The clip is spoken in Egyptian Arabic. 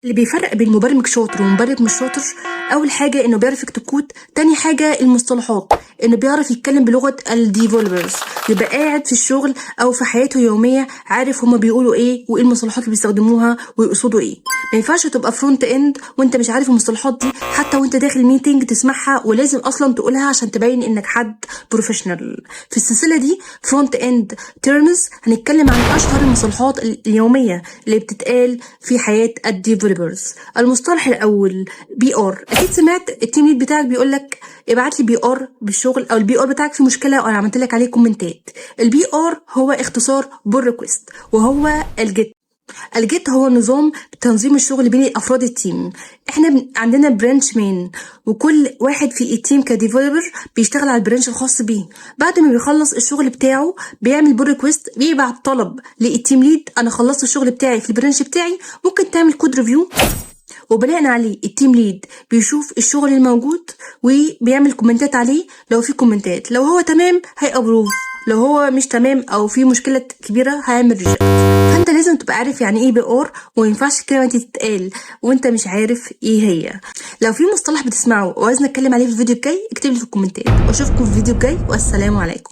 اللي بيفرق بين مبرمج شاطر ومبرمج مش شاطر، اول حاجة انه بيعرف يكتب كود، تاني حاجة المصطلحات، انه بيعرف يتكلم بلغه ال developers، يبقى قاعد في الشغل او في حياته اليومية عارف هما بيقولوا ايه وايه المصطلحات اللي بيستخدموها ويقصدوا ايه. ما ينفعش تبقى front end وانت مش عارف المصطلحات دي، حتى وانت داخل meeting تسمعها ولازم اصلا تقولها عشان تبين انك حد professional. في السلسلة دي front end terms هنتكلم عن اشهر المصطلحات اليومية اللي بتتقال في حياة ال developers. المصطلح الاول PR. اكيد سمعت ال team lead بتاعك بيقول لك ابعت لي PR بالشغل، او ال PR بتاعك في مشكلة وانا عملت لك عليه comment ات. ال PR هو اختصار pull request، وهو ال Git. ال Git هو نظام تنظيم الشغل بين افراد ال team. احنا عندنا branch main، وكل واحد في ال team ك developer بيشتغل على ال branch الخاص بيه. بعد ما بيخلص الشغل بتاعه بيعمل pull request، بيبعت طلب لل team lead: انا خلصت الشغل بتاعي في ال branch بتاعي، ممكن تعمل code review؟ وبناء عليه ال team lead بيشوف الشغل الموجود وبيعمل comment ات عليه لو في comment ات. لو هو تمام هي approve، لو هو مش تمام او في مشكلة كبيرة هيعمل reject. فانت لازم تبقى عارف يعني ايه PR، وما ينفعش الكلمة دي تتقال وانت مش عارف ايه هي. لو في مصطلح بتسمعه وعايز نتكلم عليه في الفيديو الجاي اكتب لي في ال comment ات، واشوفكم في الفيديو الجاي، والسلام عليكم.